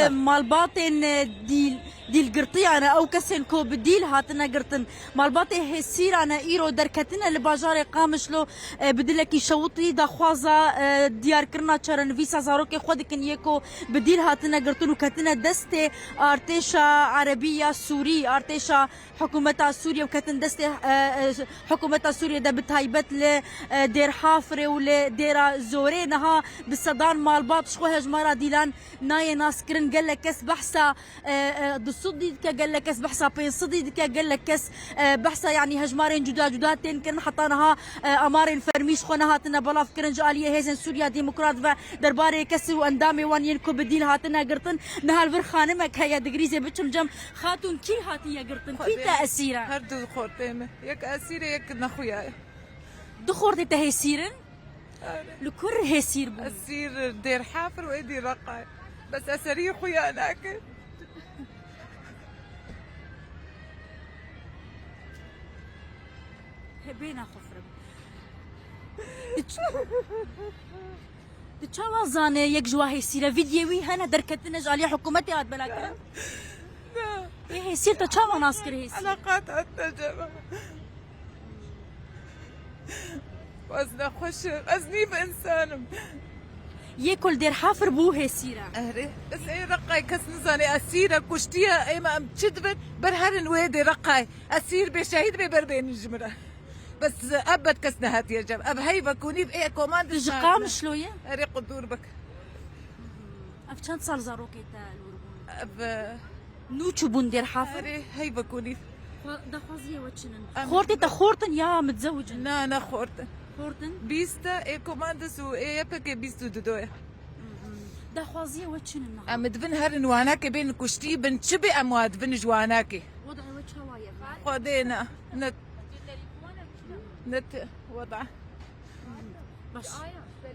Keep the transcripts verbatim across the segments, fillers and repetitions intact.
Malbatên, e, dîl, dîlgirtiyan e, ew kesên ku bi dîl hatine girtin. Malbatê hêsîran e, îro derketine li bajarê Qamişlo, e, bi dilekî şewitî daxwaza, e, diyarkirina çarenivîsa zarokê xwe dikin, yê ku bi dîl hatine girtin û ketine destê artêşa erebî ya Sûrî, artêşa hikûmeta Sûriyê û ketin destê, e, e, hikûmeta Sûriyê de bi taybet li, e, Dêrhafirê û li Dêra Zorê niha bi sedan malbat ji xwe hejmara dîlan nayê naskirin. Gelek kes behsa, e, e, du sedî dike, gelek kes behsa pênc sedî dike, gelek kes, e, behsa, yanî, hejmarên cuda cuda tên kirin. Heta niha, e, amarên fermî ji xwe nehatine belavkirin ji aliyê Hêzên Sûriya Demokrat ve derbarê kesî û endamê wan yên ku bi dîl hatine girtin. Niha li vir xanimek heye, digirîzê biçim cem. Xatûn, kî hatiye girtin? Kî te esîr e? Her du xortê me. Yek esîr e, yek nexuya ye. Du xortê te hêsîr in? Li kur hêsîr bûn? Esîr Dêrhafir û êdî Reqay. Bes ez serî xuya nakim. Hebê nexwe firim. Tu çawa zanê yek ji wa hêsîre? Vîdyê wî hene derketine ji aliyê hikûmetê hat belakirin? Na. Ê hêsîr te çawa nas kir hêsîr? Eleqat hat necema. Ez nexweş im. Ez nîv însan im. Yê ku li Dêrhafir bû hêsîr e. Erê. Bes ê Reqay kes nizane esîr e, kuştiye, êma em çi dibin? Ber herin wê dê Reqay. Esîr bê, şehîd bê, ber bênin ji min re. Bes ev bed kes nehatiye cem. Ev heyva ku nîv ê komandê. Tu ji Qamişlo ye? Erê, qudûr bik. Ev çend sal zarokê te li wir bûn? Ev, e, Nû çûbûn Dêrhafir? Erê, heyva ku nîv. Xwe-, daxwaziye we çi nin? Em Xortê te xort in ya mitzewicin? Na, ne xort in. Xort in? Bîst e, ê komandis û ê Y P G bîst û du ye. Daxwaziye we çi nin niha? Em dibin herin wanakê bên kuştî bin, çi bê em wa dibin ji wanakê. Weda we çawa ye? Xwedê ne, ne, ne te weda. Baş.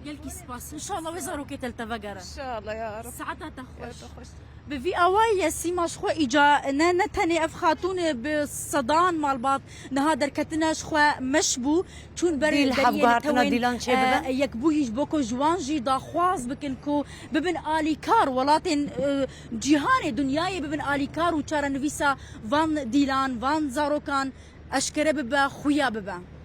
Gelkî spas. Înşallah wê zarokê te li te vegere. Înşallah ya Rab. Saeta te xweş. Ya te xweş. Bi vî awayî ye Sîma ji xwe îca ne, ne tenê ev xatûn e, bi sedan malbat niha derketine ji xwe meş bû. Çûn berê Dîl deriyê hevguhartina tewên, dîlan çê bibe. E, yekbûyî ji bo ku ji wan jî daxwaz bikin ku bibin alîkar welatên, e, cîhanê, dinyayê bibin alîkar û çarenivîsa van dîlan, van zarokan eşkere bibe, xuya bibe.